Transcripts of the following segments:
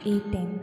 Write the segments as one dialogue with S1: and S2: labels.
S1: 8:10.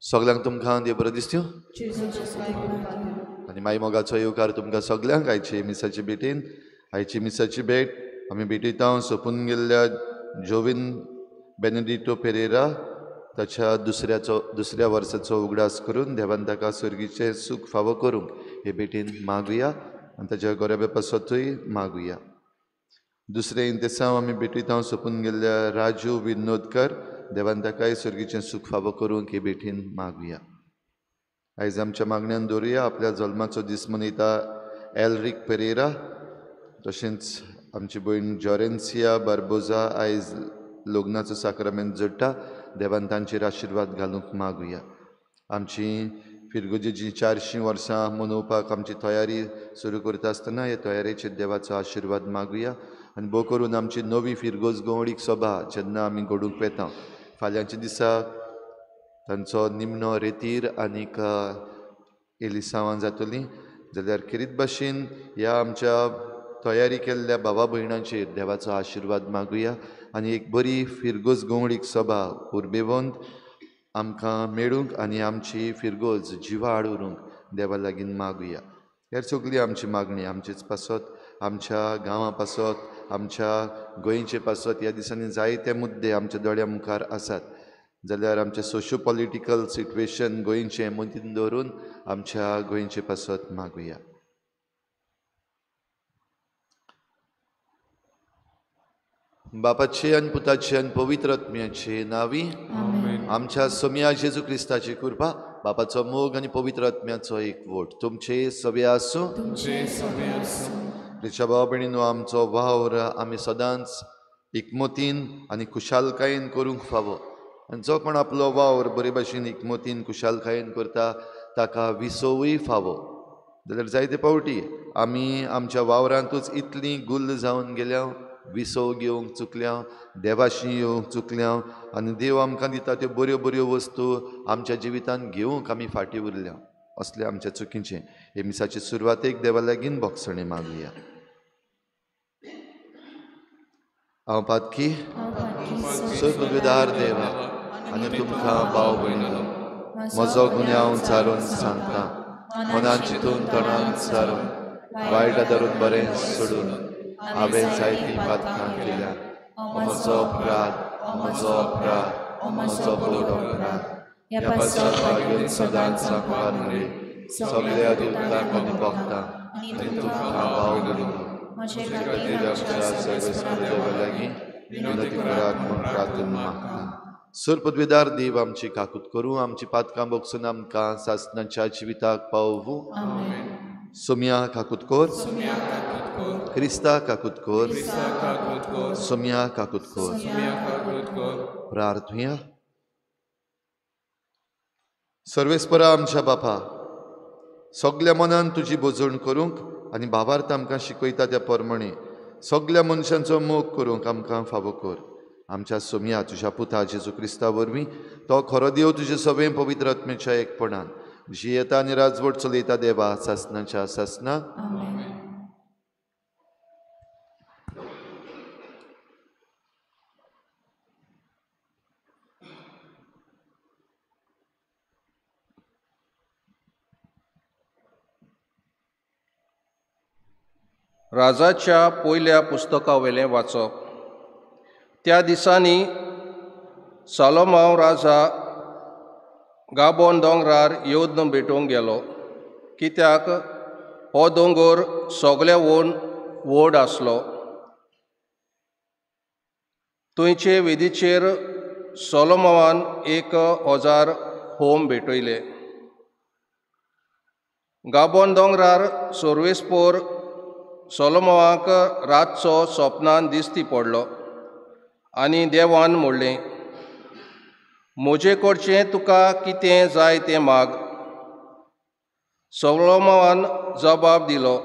S2: सगल्यांक तुमकां देव बरें दिसत्यो आनी माई मोगाचो येवकार तुमकां सगल्यांक आयचे मिसाचे भेटीन. आयची मिसाची भेट आमी भेटयता सोंपून गेल्ल्या जोवीन बेनेडिटो पेरेरा ताच्या दुसऱ्या वर्साचो उगडास करून देवान ताका सर्गीचें सूख फावो करूंक हे भेटीन मागुया आनी ताच्या गोऱ्या पासतूय मागुया. दुसरें इंतेसांव आमी भेटयता सोंपून गेल्ल्या राजू विनोदकर देवान ताकाय सर्गीचें सूख फावो करूंक हे भेटीन मागुया. आयज आमच्या मागण्यान दवरुया आपल्या जल्माचो दीस मनयता एलरीक पेरेरा, तशेंच आमची भयण जॉरेन्सिया बार्बोजा आयज लग्नाचो साक्रामेंत जोडटा, देवान तांचेर आशिर्वाद घालूंक मागुया. आमची फिरगोजेची 400 वर्सां मनोवपाक आमची तयारी सुरू करता आसतना हे तयारेचेर देवाचो आशिर्वाद मागुया आनी भोव करून आमची नवी फिरगोज गवळीक सभा जेन्ना आमी घडूंक वेता फाल्यांच्या दिसा तांचो निमणो रेतीर आनीक एलिसांवां जातली जाल्यार खेरीत भाशेन ह्या आमच्या तयारी केल्ल्या भावा भयणांचेर देवाचो आशिर्वाद मागुया आनी एक बरी फिरगोज गवळीक सभा उर्बेवंत आमकां मेळूंक आनी आमची फिरगोज जिवाळ उरूंक देवा लागीं मागुया. हेर सगळी आमची मागणी आमचेच पासत, आमच्या गांवां पासत, आमच्या गोंयचे पासत ह्या दिसांनी जायते मुद्दे आमच्या दोळ्या मुखार आसात जाल्यार आमचें सोशो पॉलिटिकल सिट्युएशन गोंयचें मतीन दवरून आमच्या गोंयचे पासत मागुया. बापाचे आनी पुताचे आनी पवित्र आत्म्याचे नांवी आमच्या सोम्या जेजू क्रिस्ताची कृपा, बापाचो मोग आनी पवित्र आत्म्याचो एकवट तुमचे सगळे आसूं. प्रिच्या भाव भयणीनो, आमचो वावर आमी सदांच एकमतीन आनी खुशालकायेन करूंक फावो आनी जो कोण आपलो वावर बरे भाशेन एकमतीन खुशालकायेन करता ताका विसवूय फावो. जाल्यार जायते फावटी आमी आमच्या वावरांतूच इतली गुल्ल जावन गेल्या, विसव घेवंक चुकल्या, देवाशी येवंक चुकल्या आनी देव आमकां दिता त्यो बऱ्यो बऱ्यो वस्तू आमच्या जिवितांत घेवंक आमी फाटीं उरल्या. असले आमच्या चुकीचें हे मिसाचे सुरवातेक देवा लागीं भोगसणें मागुया. हांव पातकी सर्वविदार देवा आनी तुमकां भाव भयणीनो म्हजो गुन्यांव चारून सांगता, मनान चिंतून तणान सारून वायट धरून बरें सोडून हांवें जायतीं पातकां केल्या. म्हजो अपराध, म्हजो अपराध, म्हजो व्हड अपराध. ह्या पासत घेवन सदांच सांगपाक न्हय सगळ्या दुतांक आनी भक्तांक आनी तुमकां भाव भयणीनो म्हजे खातीर आमच्या सर्वेस्पर देवा लागीं विनंती करात म्हूण प्रार्थना मागता. सर पदवीदार देव आमची काकूत करूं, आमची पातकां भोगसून आमकां सासणाच्या जिविताक पावोवूं. सोम्या काकूत कर, क्रिस्ता काकूत कर, सोम्या काकूत कर. प्रार्थुया. सर्वेस्परा आमच्या बापा, सगल्या मनान तुजी भोजवण करूंक आनी भावार्थ आमकां शिकयता त्या प्रमाणे सगल्या मनशांचो मोग करूंक आमकां फावो कर. आमच्या सोम्या तुज्या पुता जेजू क्रिस्ता वरवीं तो खरो देव तुजे सगळें पवित्र आत्म्याच्या एकपणान जियेता आनी राजवट चलयता देवा सासनाच्या सासना.
S1: राजाच्या पयल्या पुस्तकावेलें वाचप. त्या दिसांनी सालोमांव राजा गाबोन दोंगरार येवन भेटूंक गेलो, कित्याक हो दोंगर सगळ्यावून व्हड आसलो. थंयचे वेदीचेर सोलोमावान 1000 होम भेटयले. गाबोन दोंगरार सोर्वेस्पोर सोलोमावाक रातचो सपनान दिसती पडलो आनी देवान म्हणलें, म्हजे कडचें तुका कितें जाय तें माग. सोलोमावान जबाब दिलो,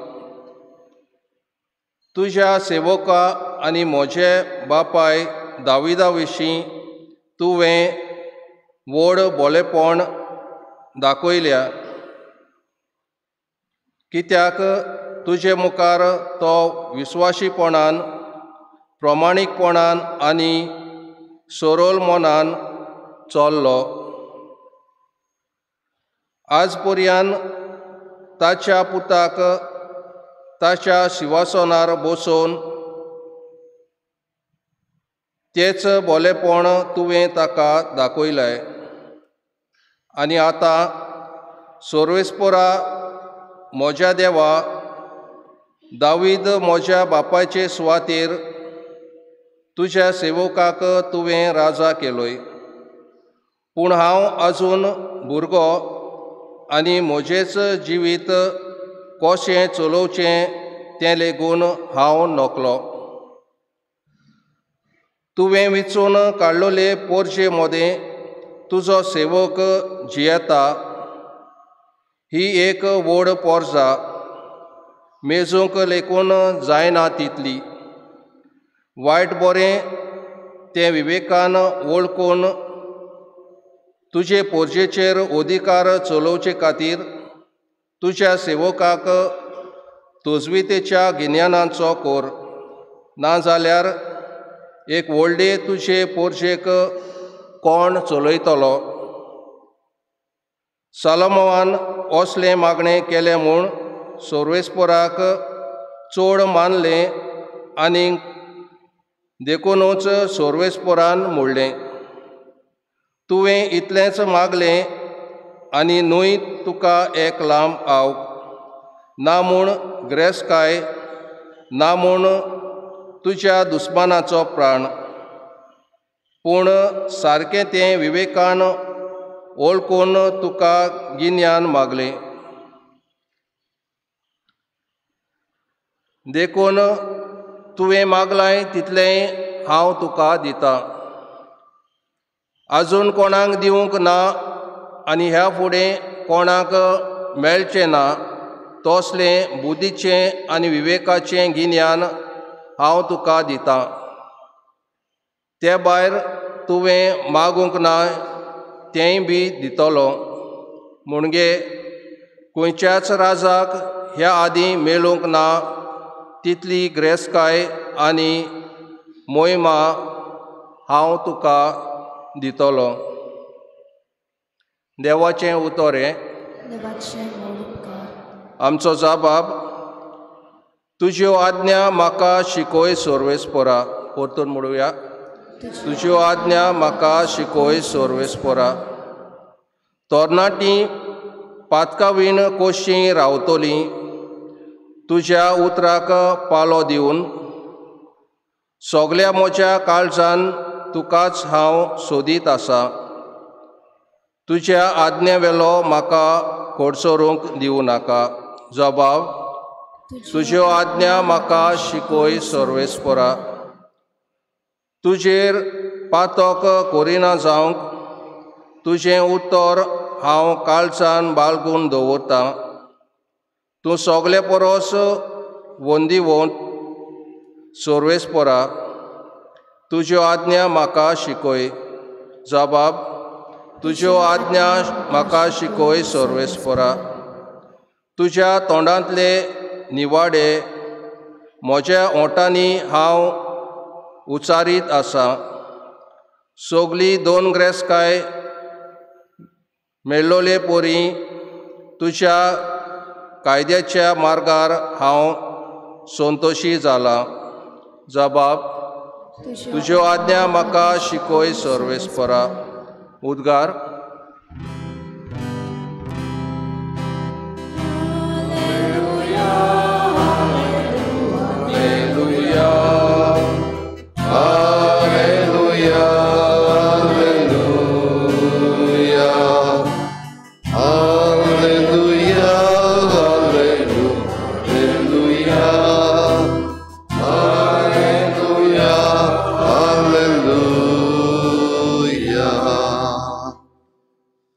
S1: तुज्या सेवका आनी म्हजे बापाय दाविदा विशीं तुवें व्हड बोलेपण दाखयल्या, कित्याक तुजे मुखार तो विस्वाशीपणान, प्रमाणीकपणान आनी सरळ मनान चल्लो. आज पर्यान ताच्या पुताक ताच्या शिवासनार बसोवन तेच बोलेपण तुवें ताका दाखयलें. आनी आतां सोर्वेस्पोरा म्हज्या देवा, दावीद म्हज्या बापायचे सुवातेर तुज्या सेवकाक तुवें राजा केलोय, पूण हांव आजून भुरगो आनी म्हजेंच जिवीत कशें चलोवचें तें लेगून हांव नकलो. तुवें विचून काडलोले पोरजे मदें तुजो सेवक जियेता. ही एक व्हड पोरजा, मेजूंक लेखून जायना तितली. वायट बरें तें विवेकान वळखून तुजे पोरजेचेर अधिकार चलोवचे खातीर तुज्या सेवकाक तजवितेच्या गिन्यानाचो कोर, नाजाल्यार एक व्हडले तुजे पोरजेक कोण चलयतलो. सालोमोवान असलें मागणें केलें म्हूण सोर्वेस्पोराक चड मानलें आनी देखुनूच सोर्वेस्पोरान म्हणलें, तुवें इतलेंच मागलें आनी न्हय तुका एक लांब आवक, ना म्हूण ग्रेसकाय, ना म्हूण तुज्या दुस्मानाचो प्राण, पूण सारकें तें विवेकान वळखून तुका गिन्यान मागलें. देखून तुवें मागलाय तितलें हांव तुका दितां. आजून कोणाक दिवंक ना आनी ह्या फुडें कोणाक मेळचें ना तसलें बुद्धीचें आनी विवेकाचें गिन्यान हांव तुका दितां. ते भायर तुवें मागूंक ना तेंय बी दितलो, म्हणगे खंयच्याच राजाक ह्या आदीं मेळूंक ना तितली ग्रेसकाय आनी मोहिमा हांव तुका दितलो. देवाचें उतर हें. आमचो जबाब, तुज्यो आज्ञा म्हाका शिकय सोर्वेस्पोरा. परतून म्हणुया, तुज्यो आज्ञा म्हाका शिकय सोर्वेस्पोरा. तरणाटीं पातकावीण कशीं रावतलीं तुज्या उतराक पालो दिवन. सगल्या म्हज्या काळजान तुकाच हांव सोदीत आसा, तुज्या आज्ञेवेलो म्हाका कोडसरूंक दिवं नाका. जबाब, तुज्यो आज्ञा म्हाका शिकय सोर्वेस्पोरा. तुजेर पातक करिना जावंक तुजें उतर हांव काळजान बाळगून दवरतां. तूं सगळे परस वंदिवंत सोर्वेस्पोरा, तुज्यो आज्ञा म्हाका शिकय. जबाब, तुज्यो आज्ञा म्हाका शिकय सोर्वेस्पोरा. तुज्या तोंडांतले निवाडे म्हज्या ओंठांनी हांव उच्चारीत आसा. सगली दोन ग्रेसकाय मेळ्ळोले परी तुज्या कायद्याच्या मार्गार हांव संतोशी जाला. जबाब तुज्यो आज्ञा म्हाका शिकय सर्वेस्परा. उद्गार. Alleluia,
S2: Alleluia, Alleluia, Alleluia, Alleluia, Alleluia, Alleluia.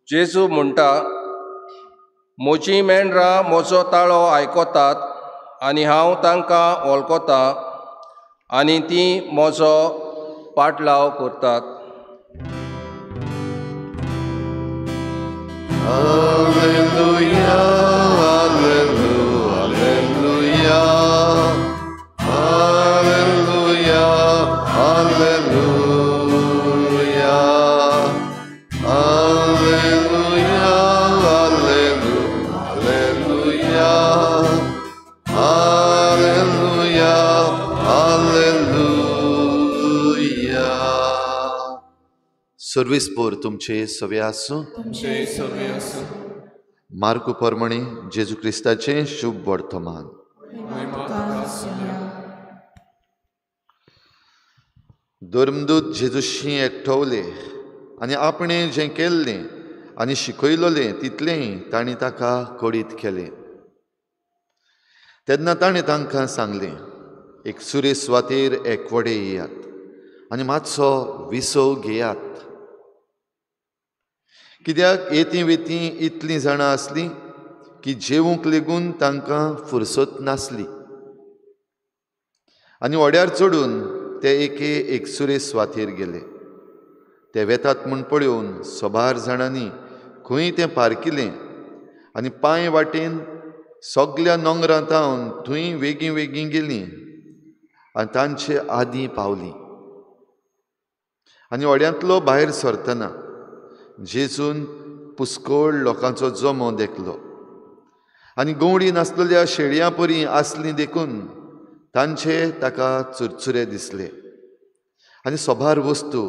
S1: जेजू म्हणटा, म्हजीं मेंढरां म्हजो ताळो आयकतात आनी हांव तांकां वळखतां आनी तीं म्हजो पाटलाव करतात.
S2: Alleluia, Alleluia, Alleluia, Alleluia, Alleluia, Alleluia, Alleluia, Alleluia. Service पोर तुमचे सवे आसूं. मार्कू परमणी जेजू क्रिस्ताचें शुभ वर्तमान. धर्मदूत जेजूशी एकठवले आनी आपणें जें केल्लें आनी शिकयलोलें तितलेंय तांणी ताका कळीत केलें. तेन्ना ताणें तांकां सांगलें, एक सुरे सुवातेर एकवडे येयात आनी मातसो विसव घेयात. कित्याक येती वेती इतलीं जाणां आसलीं की जेवूंक लेगून तांकां फुरसत नासली. आनी व्हड्यार चडून ते एके एकसुरे सुवातेर गेले. ते वेतात म्हूण पळोवन सबार जाणांनी खंय तें पारकिलें आनी पांय वाटेन सगल्या नोंगरां तावन थंय वेगीं वेगीं गेलीं आनी तांचे आदीं पावलीं. आनी व्हड्यांतलो भायर सरतना जेजून पुस्कळ लोकांचो जमो देखलो आनी गंवडी नासलेल्या शेळयां परी आसली देखून तांचे ताका चुरचुरे दिसले आनी सोबार वस्तू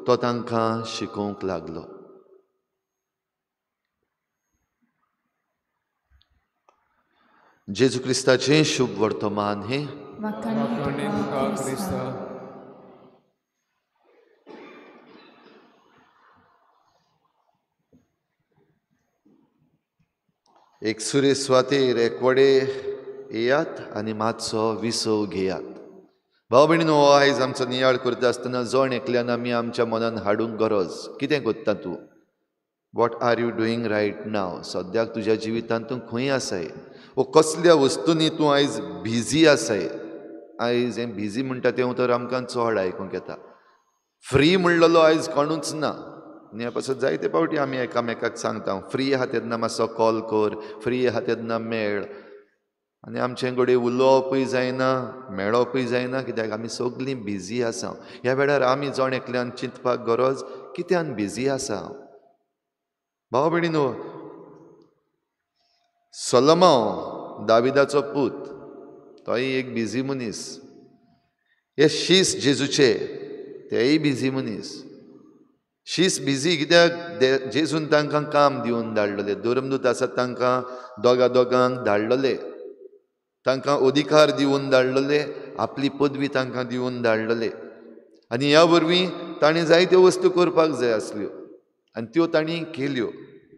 S2: तो तांकां शिकोवंक लागलो. जेजू क्रिस्ताचें शुभ वर्तमान हें. एक सुरे सुवातेर एकवडे येयात आनी मातसो विसव घेयात. भाव भयणीनो, हो आयज आमचो नियाळ करता आसतना जण एकल्यान आमी आमच्या मनान हाडूंक गरज. कितें करता तूं? What are you doing right now? सद्याक तुज्या जिवितांत तूं खंय आसाय? वो कसल्या वस्तूंनी तूं आयज बिजी आसाय? आयज हें बिजी म्हणटा तें उतर आमकां चड आयकूंक येता. फ्री म्हणलेलो आयज कोणूच ना. आनी ह्या पासत जायते फावटी आमी एकामेकाक सांगता, फ्री आहा तेन्ना मातसो कॉल कर, फ्री आहा तेन्ना मेळ. आनी आमचें घडये उलोवपूय जायना, मेळपूय जायना, कित्याक आमी सगळीं बिजी आसा. ह्या वेळार आमी जण एकल्यान चिंतपाक गरज कित्यान बिजी आसा. भाव भयणीनो, सोलोमांव दाविदाचो पूत, तोय एक बिजी मनीस. हे शीस जेजूचे तेय बिजी मनीस. शीस बिजी कित्याक जेजून तांकां काम दिवन धाडलेले. धर्मदूत आसात तांकां दोगा दोगांक धाडलेले, तांकां अधिकार दिवन धाडलेले, आपली पदवी तांकां दिवन धाडलेले. आनी ह्या वरवीं ताणें जायत्यो वस्तू करपाक जाय आसल्यो आनी त्यो तांणी केल्यो.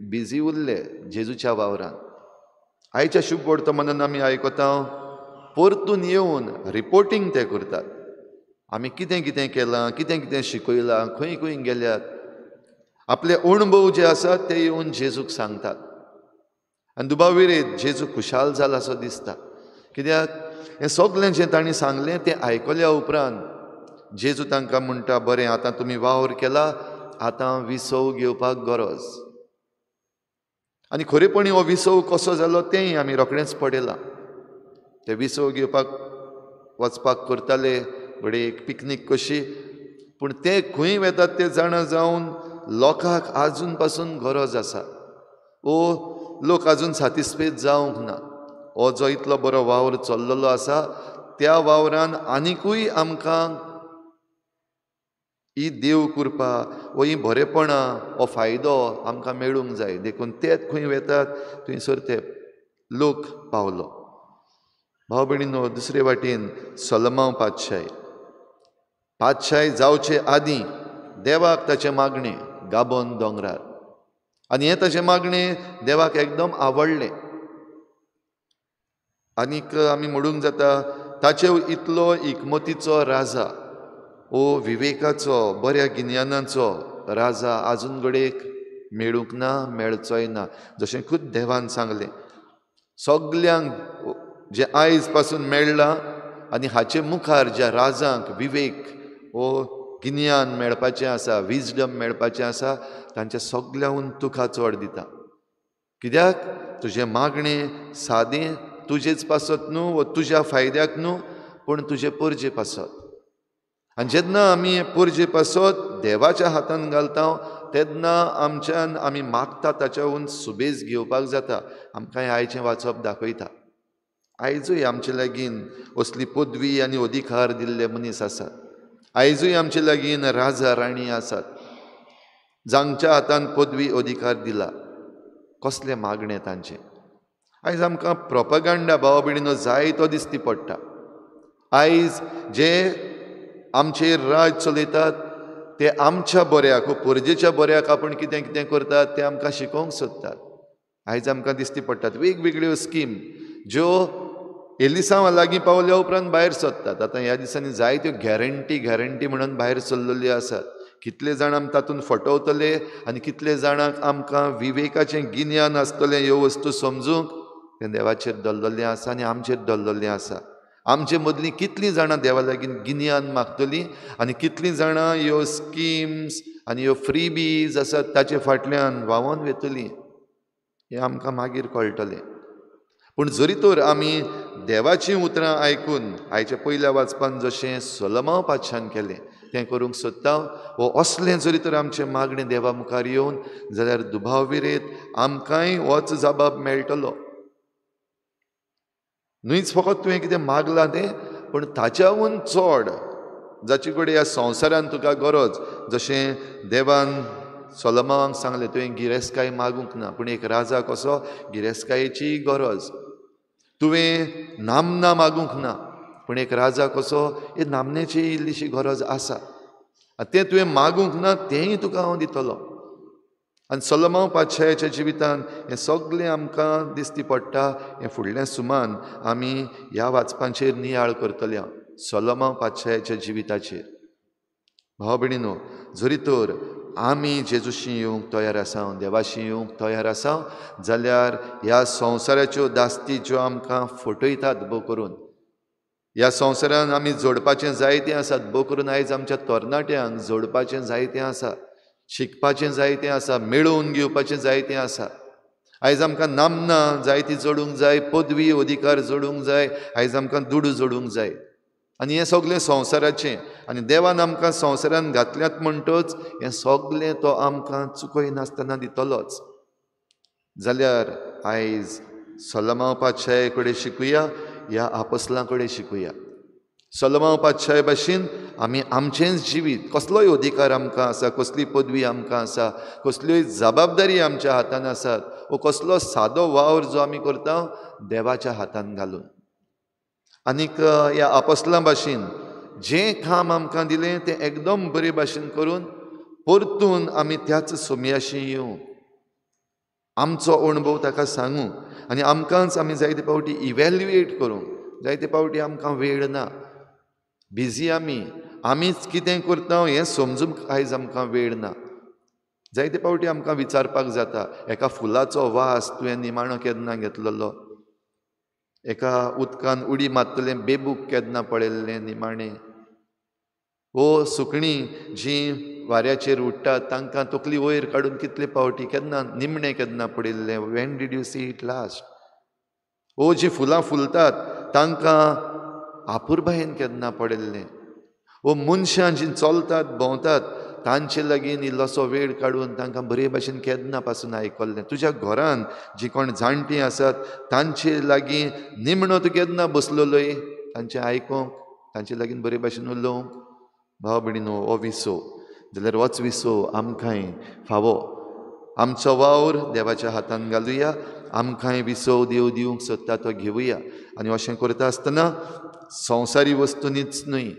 S2: बिजी उरले जेजूच्या वावरान. आयच्या शुभ वर्तमानान आमी आयकता, परतून येवन रिपोर्टींग ते करतात. आमी कितें कितें केलां, कितें कितें शिकयलां, खंय खंय गेल्यात, आपले अणभव जे आसात ते येवन जेजूक सांगतात. आनी दुबाविरेत जेजू खुशाल जाला असो दिसता. कित्याक हें सगळें जें तांणी सांगलें तें आयकल्या उपरांत जेजू तांकां म्हणटा, बरें आतां तुमी वावर केला, आतां विसव घेवपाक गरज. आनी खरेपणी हो विसव कसो जालो तेंय आमी रोखडेंच पळयलां. ते विसव घेवपाक वचपाक करताले घडये एक पिकनीक कशी, पूण ते खंय वेतात ते जाणा जावन लोकांक आजून पासून गरज आसा. ओ लोक आजून सातिस्फेद जावंक ना, हो जो इतलो बरो वावर चल्लेलो आसा त्या वावरान आनिकूय आमकां ही देव कृपा वो ही बरेपणां हो फायदो आमकां मेळूंक जाय. देखून ते खंय वेतात थंयसर ते लोक पावलो. भाव भयणीनो, दुसरे वाटेन सलमांव पातशाय, पातशाय जावचे आदीं देवाक ताचें मागणें गाबोन दोंगरार, आनी हें ताचें मागणें देवाक एकदम आवडलें. आनीक आमी म्हणूंक जाता ताचे इतलो इकमतीचो राजा ओ विवेकाचो बऱ्या गिन्यानाचो राजा आजून घडयेक मेळूंक ना, मेळचोय ना. जशें खूद देवान सांगलें सगल्यांक जें आयज पासून मेळ्ळां आनी हाचे मुखार ज्या राजांक विवेक वो गिन्यान मेळपाचें आसा, विजडम मेळपाचें आसा, तांच्या सगल्यांहून तुका चड दिता. कित्याक तुजें मागणें सादें तुजेच पासत न्हू वो तुज्या फायद्याक न्हू, पूण तुजे परजे पासत. आनी जेन्ना आमी परजे पासत देवाच्या हातान घालता तेन्ना आमच्यान आमी मागता ताच्याहून सुबेज घेवपाक जाता. आमकां हें आयचें वाचप दाखयता. आयजूय आमचे लागीं असली पदवी आनी अधिकार दिल्ले मनीस आसात. आयजूय आमचे लागीं राजा राणी आसात जांच्या हातान पदवी अधिकार दिला. कसलें मागणें तांचें. आयज आमकां प्रोपगांडा भाव भयणीनो जायतो दिसती पडटा. आयज जे आमचेर राज चलयतात ते आमच्या बऱ्याक परजेच्या बऱ्याक आपूण कितें कितें करतात तें आमकां शिकोवंक सोदतात. आयज आमकां दिसती पडटात वेगवेगळ्यो स्कीम ज्यो एलिसांवा लागीं पावल्या उपरांत भायर सरतात. आतां ह्या दिसांनी जायत्यो गॅरंटी गॅरंटी म्हणून भायर सरलेल्यो आसात. कितले जाणांक तातूंत फटवतले आनी कितले जाणांक आमकां विवेकाचें गिन्यान आसतलें ह्यो वस्तू समजूंक तें देवाचेर दवरलेलें आसा आनी आमचेर दवरलेलें आसा. आमचे मदलीं कितलीं जाणां देवा लागीं गिन्यान मागतलीं आनी कितलीं जाणां ह्यो स्किम्स आनी ह्यो फ्रीबीज आसात ताचे फाटल्यान व्हांवोन वतलीं हें आमकां मागीर कळटलें. पूण जरी तर आमी देवाचीं उतरां आयकून आयच्या पयल्या वाचपान जशें सलमांव पातशान केलें तें करूंक सोदता वो असलें जरी तर आमचें मागणें देवा मुखार येवन जाल्यार दुबाव विरेत आमकांय होच जबाब मेळटलो. न्हूच फकत तुवें कितें मागलां तें, पूण ताच्याहून चड जाचे कडेन ह्या संवसारान तुका गरज. जशें देवान सलमांवाक सांगलें तुवें गिरेस्तकाय मागूंक ना, पूण एक राजा कसो गिरेस्तकायेची गरज. तुवें नामना मागूंक ना, पूण एक राजा कसो हे नामनेची इल्लीशी गरज आसा. तें तुवें मागूंक ना तेंय तुका हांव दितलो. आनी सलमांव पातशायाच्या जिवितान हें सगळें आमकां दिसती पडटा. हें फुडलें सुमान आमी ह्या वाचपांचेर नियाळ करतले सलमांव पातशायाच्या जिविताचेर. भाव भयणीनो, जरी तर आमी जेजूशी येवंक तयार आसा, देवाशी येवंक तयार आसा जाल्यार ह्या संवसाराच्यो दास्ती ज्यो आमकां फटयतात भोव करून, ह्या संवसारान आमी जोडपाचें जायतें आसात. भोव करून आयज आमच्या तरणाट्यांक जोडपाचें जायतें आसा, शिकपाचें जायतें आसा, मेळोवन घेवपाचें जायतें आसा. आयज आमकां नामना जायती जोडूंक जाय, पदवी अधिकार जोडूंक जाय, आयज आमकां दुडू जोडूंक जाय. आनी हें सगळें संवसाराचें. आनी देवान आमकां संवसारान घातल्यात म्हणटच हें सगळें तो आमकां चुकयनासतना दितलोच. जाल्यार आयज सलमांव पातशाये कडेन शिकुया, ह्या आपसलां कडेन शिकुया. सलमांव पातशाये भाशेन आमी आमचेंच जिवीत, कसलोय अधिकार आमकां आसा, कसली पदवी आमकां आसा, कसल्योय जबाबदारी आमच्या हातान आसात, वो कसलो सादो वावर जो आमी करता देवाच्या हातान घालून. आनीक ह्या आपसलां भाशेन जें काम आमकां दिलें तें एकदम बरे भाशेन करून परतून आमी त्याच सोमयाशी येवं, आमचो अणभव ताका सांगू आनी आमकांच आमी जायते फावटी इव्हॅल्युएट करूंक. जायते फावटी आमकां वेळ ना, बिजी आमी, आमीच कितें करता हें समजूंक आयज आमकां वेळ ना. जायते फावटी आमकां विचारपाक जाता, एका फुलाचो वास तुवें निमाणो केन्ना घेतलेलो, एका उदकान उडी मारतलें बेबूक केन्ना पळयल्लें निमाणें, वो सुकणीं जीं वाऱ्याचेर उडटात तांकां तकली वयर काडून कितले फावटी केन्ना निमणें केन्ना पडिल्लें, when did you see it last, वो जीं फुलां फुलतात तांकां आपुरबायेन केन्ना पडिल्लें, वो मनशां जीं चलतात भोंवतात तांचे लागीं इल्लोसो वेळ काडून तांकां बरे भाशेन केन्ना पासून आयकल्लें. तुज्या घरान जी कोण जाणटीं आसात तांचे लागीं निमणो तूं केन्ना बसलेलोय तांचें आयकूंक, तांचे लागीं बरे भाशेन उलोवंक. भाव भयणीनो, हो विसो जाल्यार होच विसो आमकांय फावो. आमचो वावर देवाच्या हातान घालुया, आमकांय विसव देव दिवंक सोदता तो घेवया. आनी अशें करता आसतना संवसारी वस्तूंनीच न्हय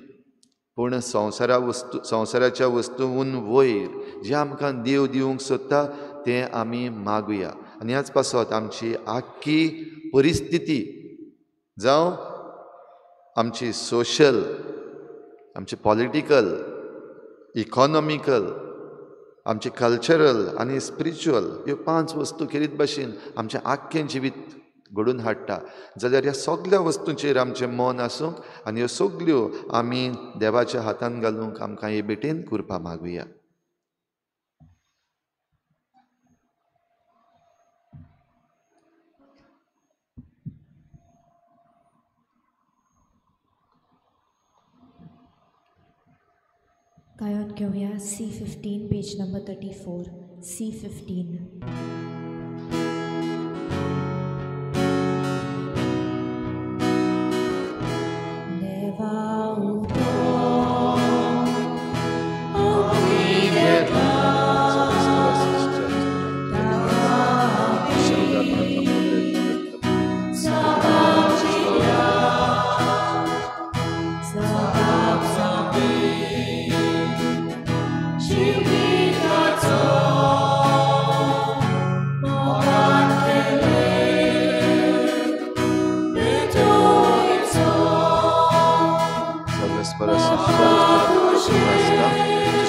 S2: पूण संवसाराच्या वस्तून वयर जें आमकां देव दिवंक सोदता तें आमी मागुया. आनी ह्याच पासत आमची आख्खी परिस्थिती जावं आमची सोशल, आमची पॉलिटिकल, इकॉनॉमिकल, आमचे कल्चरल आनी स्पिरिच्युअल ह्यो 5 वस्तू खेरीत भाशेन आमचें आख्खें जिवीत घडोवन हाडटा. जाल्यार ह्या सगल्या वस्तूंचेर आमचें मन आसूंक आनी ह्यो सगल्यो आमी देवाच्या हातान घालूंक आमकां हे भेटेन कृपा मागुया.
S3: गायन घेवया C15 page number 34. C15.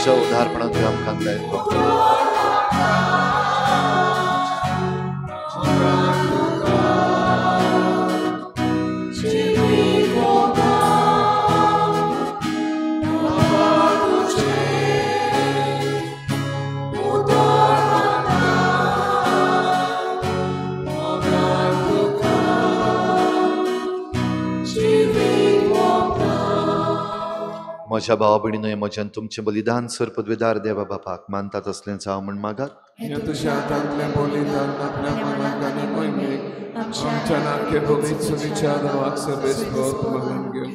S2: उदाहरणांत आमकां दायतो. म्हज्या भावा भयणीनो, म्हज्यान तुमचें बलिदान सर पदवेदार देवा बापाक मानता तसलेंच हांव म्हण मागात.
S4: तुज्या हातांतलें बलिदान आपल्या मनाक आनी मोहिमेक आमच्या नाके भोगीत सुविचार मानून घेवं.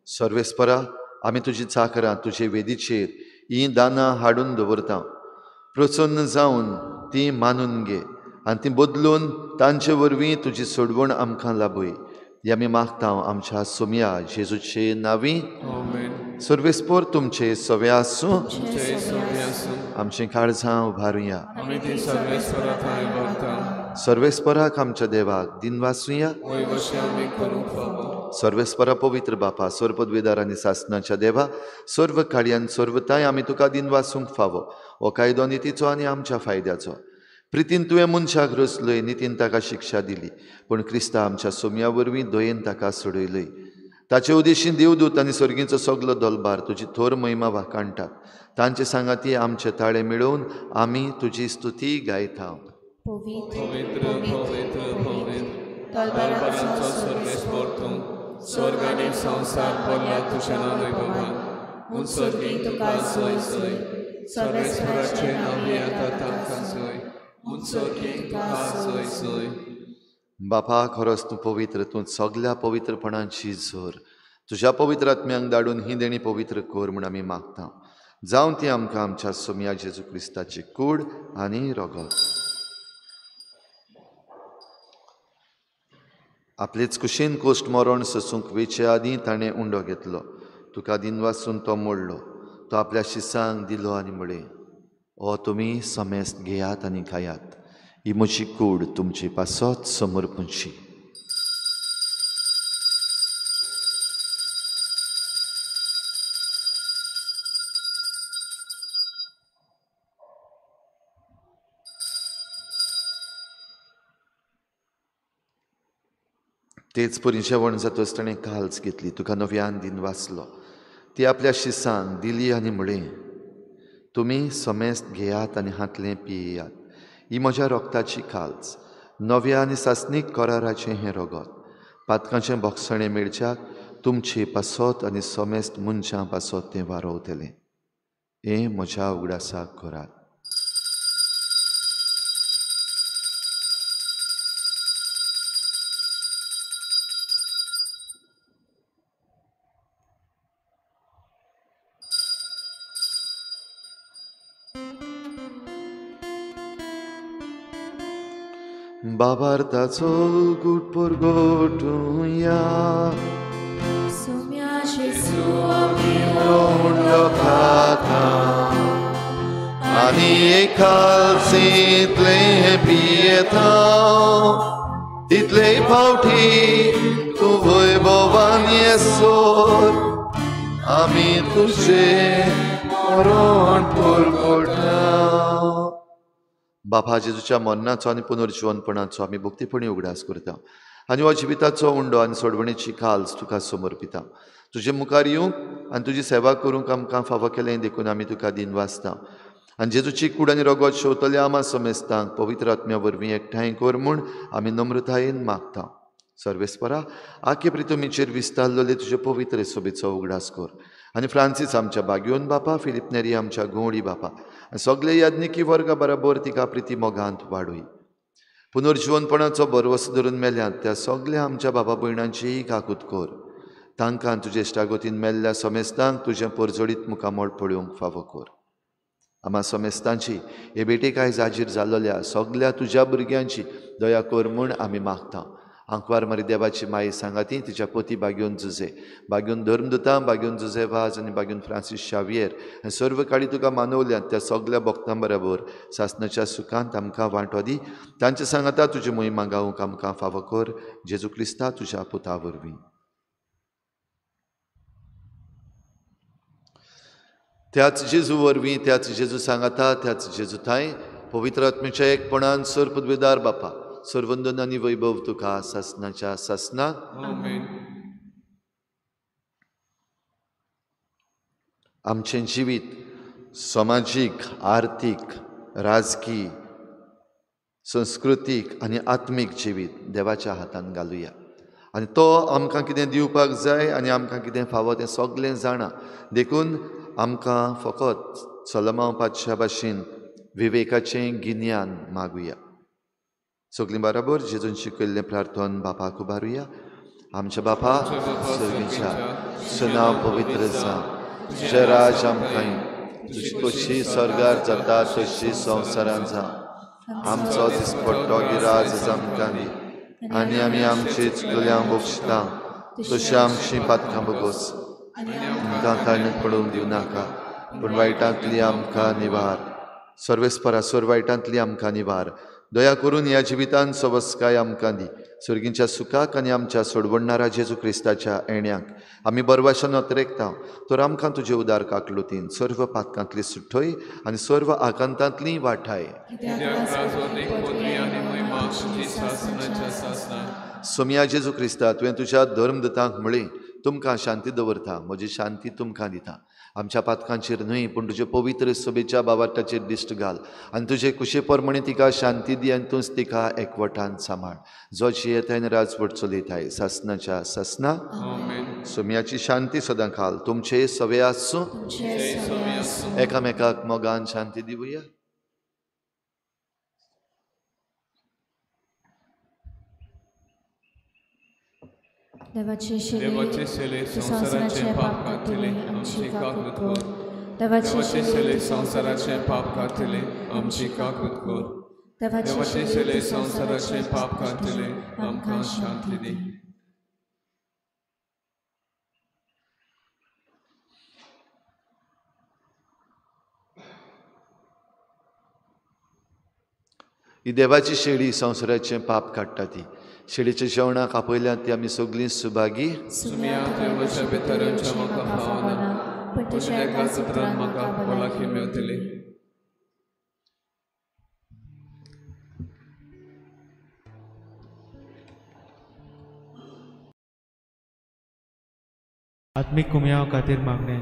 S2: सर्वेस्परा, आमी तुजी चाकरां तुजे वेदीचेर हीं दानां हाडून दवरता. प्रसन्न जावन तीं मानून घे आनी तीं बदलून तांचे वरवीं तुजी सोडवण आमकां लाभय. ही आमी मागता आमच्या सोमया जेजूचे नांवी. सर्वेस्पर तुमचे सवे आसूं. आमचीं काळजां उबारुया. सर्वेस्पराक आमच्या देवाक दिनवासुया. सर्वेस्परा पवित्र बापा, सर्वपदवेदार आनी सासनाच्या देवा, सर्व काळयान सर्वताय आमी तुका दिनवासूंक फावो. हो कायदो नितीचो आनी आमच्या फायद्याचो. प्रितीन तुवें मनशाक रचलय, नितीन ताका शिक्षा दिली, पूण क्रिस्ता आमच्या सोमया वरवीं दयेन ताका सोडयलय. ताचे उदेशीन देवदूत आनी सर्गीचो सगलो दलबार तुजी थोर महिमा वाखाणटात. तांचे सांगाती आमचे ताळे मेळोवन आमी तुजी स्तुती गायता.
S4: पवित्र पवित्र पवित्र तलवारांचो सर्वेस्पर तूं, स्वर्ग आनी संवसार भरला तुज्या नांवान. उंचोर्गी तुका सोय सोय, सर्वेस्पराचें नांव येता तांकां सोय, उंचोर्गी तुका सोय सोय.
S2: बापा, खरोच तूं पवित्र, तूं सगल्या पवित्रपणाची जोर. तुज्या पवित्र आत्म्यांक धाडून ही देणी पवित्र कर म्हूण आमी मागता. जावं ती आमकां आमच्या सोमया जेजू क्रिस्ताची कूड आनी रगत. आपलेच कुशीन कोश्ट मरण सोसूंक वेचे आदीं ताणें उंडो घेतलो. तुका दिनवासून तो मोडलो. तो आपल्या शिसांक दिलो आनी म्हळें, हो तुमी समेस्त घेयात आनी खायात. ही म्हजी कूड तुमची पासत समर्पणची. तेच परी जेवण जातच ताणें काल्स घेतली. तुका नव्यान दिन वाचलो. ती आपल्या शिसांक दिली आनी म्हळें, तुमी समेस्त घेयात आनी हांतलें पियेयात. ही म्हज्या रोगताची काल्स, नव्या आनी सासणीक कराराचें हें रगत. पातकांचें भोगसणें मेळच्याक तुमचे पासत आनी समेस्त मनशां पासत तें वारोवतलें. हें म्हज्या उगडासाक करात. बाबार्थाचो गुटपोर गोटुया आनी एकालसींतले पियेता तितले फावटी तूं वैभवान येसर आमी तुजें मरण परगटा. बापा जेजूच्या मरणाचो आनी पुनर्जिवनपणाचो आमी भक्तीपणी उगडास करता आनी हो जिविताचो उंडो आनी सोडवणेची काल्स तुका समर्पिता. तुजे मुखार येवंक आनी तुजी सेवा करूंक आमकां फावो केलें देखून आमी तुका दिनवासता. आनी जेजूची कूड आनी रगत शेवतल्या आमा समेस्तांक पवित्र आत्म्या वरवीं एकठांय कर म्हूण आमी नम्रतायेन मागता. सर्वेस्परा आखे प्रितुमीचेर विस्तारलेले तुजे पवित्र सोबेचो उगडास कर आनी फ्रांसीस आमच्या बाग्योन बापा, फिलीप नेरी आमच्या गवळी बापा आनी सगळे याज्ञिकी वर्गा बराबर तिका प्रिती मोगांत वाडय. पुनर्जिवनपणाचो भरवसो धरून मेल्यात त्या सगळ्या आमच्या बाबा भयणांचीय काकूत कर. तांकां तुजे इश्टागतीन मेल्ल्या समेस्तांक तुजें परजळीत मुखामळ पळोवंक फावो कर. आमा समेस्तांची हे भेटेक आयज हाजीर जाल्ल्या सगळ्या तुज्या भुरग्यांची दया कर म्हूण आमी मागता. आंकवार मारी देवाची माई सांगाती तिच्या पती बाग्योन जुजे, बाग्योन धर्मदुतां, बाग्योन जुजे वाज आनी बाग्योन फ्रांसीस शावियर आनी सर्व काळी तुका मानवल्यात त्या सगळ्या भक्तां बराबर सासनाच्या सुखांत आमकां वांटो दी. तांचे सांगाता तुजी मोहिमा गावंक आमकां फावो कर. जेजू क्रिस्ता तुज्या पुता वरवीं. त्याच जेजू वरवीं, त्याच जेजू सांगाता, त्याच जेजू थांय पवित्र आत्म्याच्या एकपणान सर पदवेदार बापा सर्वंदन आनी वैभव तुका सासनाच्या सासना. आमचें जिवीत समाजीक, आर्थीक, राजकी, संस्कृतीक आनी आत्मीक जिवीत देवाच्या हातान घालुया आनी तो आमकां कितें दिवपाक जाय आनी आमकां कितें फावो तें सगळें जाणा. देखून आमकां फकत सलमांव पातशा भाशेन विवेकाचें गिन्यान मागुया. सगळीं बराबर जेजून शिकयल्लें प्रार्थन बापाक उबारुया. आमच्या बापा सर्गीच्या, तुजें नांव पवित्र जावं, तुजें राज आमकां येवं, तुजी कशी स्वर्गार जाता तशी संवसारांत जावं. आमचो दिसपट्टो गिराज आमकां दी आनी आमी आमची चुकल्यांक बक्षिता तशी आमची पातकां भोगोस. आमकां ताणें पडोवंक दिवं नाका पूण वायटांतली आमकां निवार. सर्वेस्परा सर वायटांतली आमकां निवार. दया करून ह्या जिवितान सवस्काय आमकां दी. सर्गींच्या सुखाक आनी आमच्या सोडवणणारा जेजू क्रिस्ताच्या येण्याक आमी बरवाशान अत्रेकता तर आमकां तुजे उदार काकलुतीन सर्व पातकांतली सुठय आनी सर्व आकांतांतली वाठाय. सोमया जेजू क्रिस्ता, तुवें तुज्या धर्मदूतांक म्हळें, तुमकां शांती दवरता, म्हजी शांती तुमकां दिता. आमच्या पातकांचेर न्हय पूण तुजे पवित्र सभेच्या बाबाटाचेर दिश्ट घाल आनी तुजे कुशे प्रमाणे तिका शांती दी आनी तूंच तिका एकवटान सांबाळ. जो जियेताय आनी राजवट चलयताय सासनाच्या सासना. सोम्याची शांती सदां खाल तुमचे सवे आसूं. एकामेकाक मोगान शांती दिवया.
S3: देवाचे शेले संवसाराचे पाप काडटले आमची काकूत कर. देवाचे
S4: शेले संवसाराचे पाप काडटले आमची काकूत कर. देवाचे शेले संवसाराचे पाप काडटले आमकां शांती दी.
S2: ही देवाची शेळी संवसाराचें पाप काडटा ती शेळीच्या जेवणाक आपयल्यात ती आमी सगळीं सुभागी.
S5: आत्मीक कुमयाव खातीर मागणें.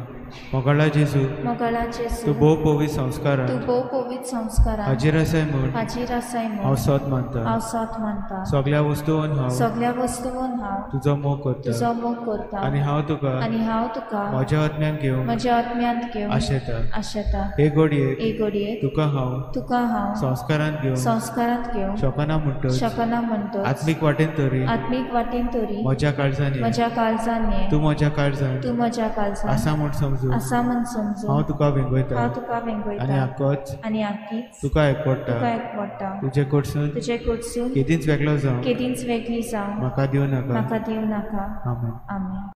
S5: मोगाळा जेजू,
S3: मोगाळा जेजू,
S5: तूं भोव पवित्र संस्कारान,
S3: तूं भोव पवित्र संस्कारान
S5: हाजीर आसाय म्हूण,
S3: हाजीर आसाय म्हूण
S5: हांव सोद मानता,
S3: हांव सोद मानता।
S5: सगळ्या वस्तून हांव,
S3: सगळ्या वस्तून हांव
S5: तुजो मोग करता,
S3: तुजो मोग करता
S5: आनी हांव तुका,
S3: आनी हांव तुका
S5: म्हज्या आत्म्यान घेवंक,
S3: म्हज्या आत्म्यांत घेवंक
S5: आशेता,
S3: आशेता।
S5: हे घडयेक,
S3: हे घडयेक
S5: तुका हांव,
S3: तुका हांव
S5: संस्कारांत घेवंक,
S3: संस्कारांत घेवंक
S5: शकना म्हणटच,
S3: शकना म्हणटच
S5: आत्मीक वाटेन तरी,
S3: आत्मीक वाटेन तरी
S5: म्हज्या काळजान,
S3: म्हज्या काळजान ये,
S5: तूं म्हज्या काळजान,
S3: तूं म्हज्या काळजान
S5: आसा म्हूण समजून,
S3: आसा म्हूण समजून
S5: हांव तुका वेंगयता,
S3: हांव तुका वेंगयता
S5: आनी आकोच,
S3: आनी आकीच
S5: तुका एकवडटा,
S3: तुका एकवडटा।
S5: तुजे कडसून,
S3: तुजे कडसून
S5: केदींच वेगळो जावं,
S3: केदींच वेगळी जावं
S5: म्हाका दिवं नाका,
S3: म्हाका दिवं नाका।
S5: आमेन।
S3: आमेन।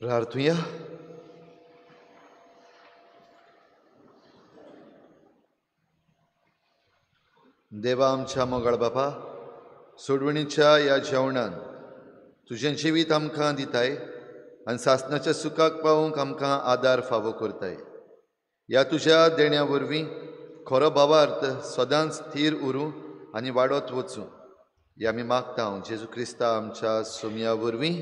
S2: प्रार्थुया। देवा आमच्या मोगाळ बापा, सोडवणीच्या ह्या जेवणान तुजें जिवीत आमकां दिताय आनी सासणाच्या सुखाक पावूंक आमकां आदार फावो करताय। ह्या तुज्या देण्या वरवीं खरो भावार्थ सदांच थीर उरूं आनी वाडत वचूं, हे आमी मागता जेजू क्रिस्ता आमच्या सोमया वरवीं।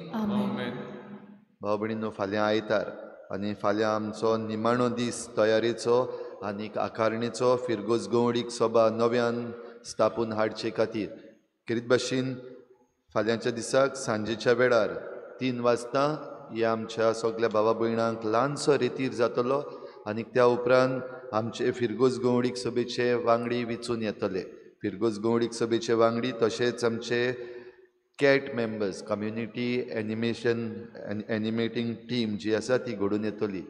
S2: भाव भयणींनो, फाल्यां आयतार आनी फाल्यां आमचो निमाणो दीस तयारेचो आनीक आकारणेचो फिरगोज गवडीक सभा नव्यान स्थापून हाडचे खातीर खेरीत भाशेन फाल्यांच्या दिसाक सांजेच्या वेळार 3 वाजता ह्या आमच्या सगल्या भावा भयणांक ल्हानसो रेतीर जातलो आनी त्या उपरांत आमचे फिरगोज गवडीक सभेचे वांगडी विचून येतले। फिरगोज गवडीक सभेचे वांगडी तशेंच आमचे CAT members, community animation animating team जी आसा ती घडून येतली।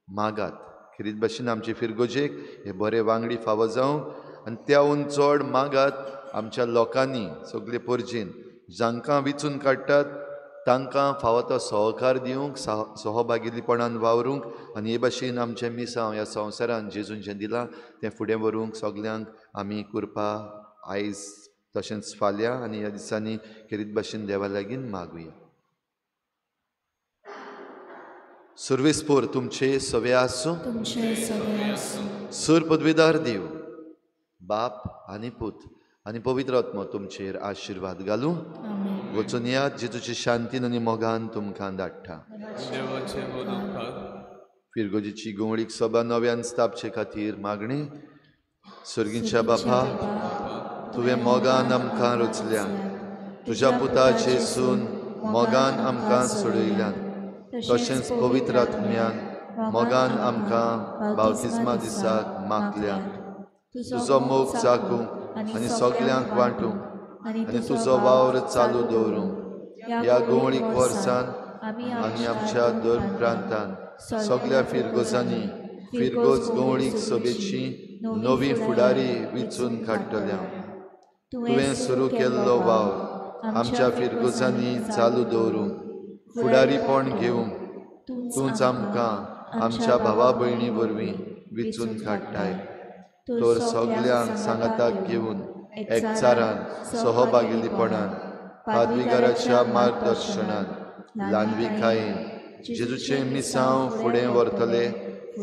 S2: मागात खेरीत भाशेन आमचे फिरगोजेक हे बरे वांगडी फावो जावंक आनी त्याहून चड मागात आमच्या लोकांनी सगळे पोरजेन जांकां विचून काडटात तांकां फावो तो सहकार दिवंक, सहभागीपणान वावरूंक आनी हे भाशेन आमचें मिसांव ह्या संवसारान जेजून जें दिलां तें फुडें व्हरूंक सगल्यांक आमी कृपा आयज तशेंच फाल्यां आनी ह्या दिसांनी खेरीत भाशेन देवा लागीं मागुया. सुर्वेस्पोर तुमचे सवे आसूं. सूर पदवीदार देव बाप आनी पूत आनी पवित्र आत्मो तुमचेर आशिर्वाद घालूं. वचून यात जेजूची शांतीन आनी मोगान तुमकां धाडटा. फिरगोजीची गोंवळीक सभा नव्यान स्थापचे खातीर मागणी. सर्गीच्या बापा, तुवें मोगान आमकां रचल्यान, तुज्या पुताचे सून मोगान आमकां सोडयल्यान, तशेंच पवित्र आत्म्यान मोगान आमकां बाप्तिस्मा दिसाक मागल्यान. तुजो मोग चाकूंक आनी सगल्यांक वांटूंक आनी तुजो वावर चालू दवरूंक ह्या गोंवळीक वर्सान आनी आमच्या धर्म प्रांतान सगल्या फिरगोजांनी फिरगोज गोंवळीक सभेची नवी फुडारी विचून काडटल्या. तुवें सुरू केल्लो वावर आमच्या फिरगोजांनी चालू दवरूंक फुडारीपण घेवंक तूंच आमकां आमच्या भावा भयणी वरवीं विचून काडटाय. तर सगल्यांक सांगाताक घेवन एकचारान सहभागीपणान पादविगाराच्या मार्गदर्शनान ल्हानविकायेन जेजूचें मिसांव फुडें व्हरतले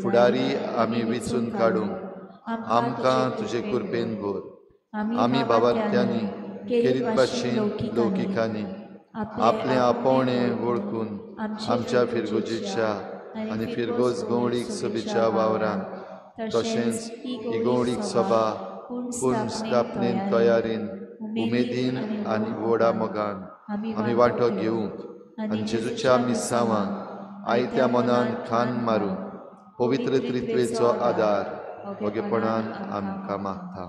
S2: फुडारी आमी विचून काडूंक आमकां तुजे कृपेन भर. आमी भावार्थ्यांनी खेरीत भाशेन लौकिकांनी आपलें आपोवणें वळखून आमच्या फिरगोजीच्या आनी फिरगोज गोंवळीक सभेच्या वावरान तशेंच ही गोंवळीक सभा पूर्ण स्थापनेन तयारीन उमेदीन आनी व्हडा मोगान आमी वांटो घेवंक आनी जेजूच्या मिसांवांक आयत्या मनान खान मारूंक पवित्र त्रित्वेचो आदार वगेपणान आमकां मागता.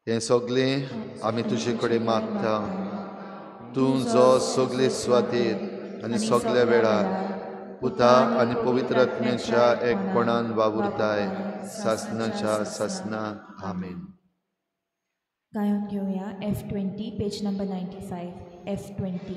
S2: हें सगळें आमी तुजे कडेन मागता, तूं जो सगळे सुवातेर आनी सगल्या वेळार पुता आनी पवित्र आत्म्याच्या एकपणान वावुरताय सासनाच्या सासना. आमेन.
S3: गायन घेवया F20 page number 95. F20.